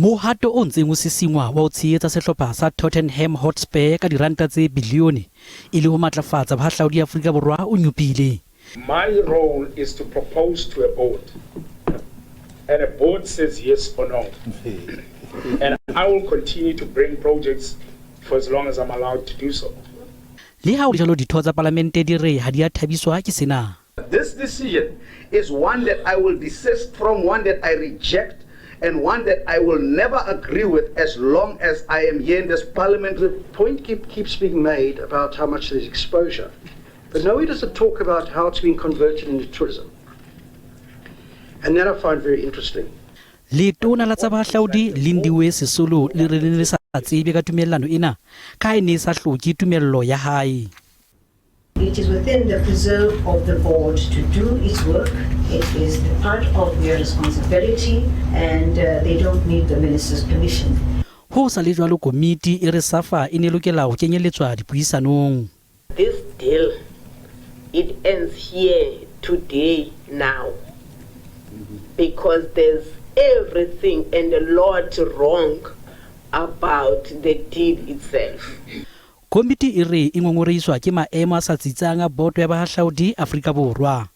Mohato o ntseng o sisingwa wa ho tshehetsa sehlopha sa Tottenham Hotspur ka diranta tse bilione e le ho matlafatsa bohahlaudi Afrika Borwa o nyopile. My role is to propose to a board and a board says yes or no and I will continue to bring projects for as long as I'm allowed to do so. Le ha ho le jwalo ditho tsa palamente di re ha di a thabiswa ke sena. This decision is one that I will desist from, one that I reject and one that I will never agree with as long as I am here in this parliament. The point keeps being made about how much there's exposure, but nowhere does it talk about how it's been converted into tourism. And that I find very interesting. Letona la tsa Bohahlaudi Lindiwe Sisulu le re le ne le sa tsebe ka tumellano ena ka ha e ne e sa hloke tumello ya hae. It is within the preserve of the board to do its work. It is the part of their responsibility and they don't need the minister's permission. Ho sa le jwalo komiti e re SAFA e ne e lokela ho kenyelletswa dipuisanong. This deal, it ends here today now because there's everything and a lot wrong about the deal itself. Komiti e re e ngongorehiswa ke maemo a sa tsitsang a boto ya bahahlaudi Afrika Borwa.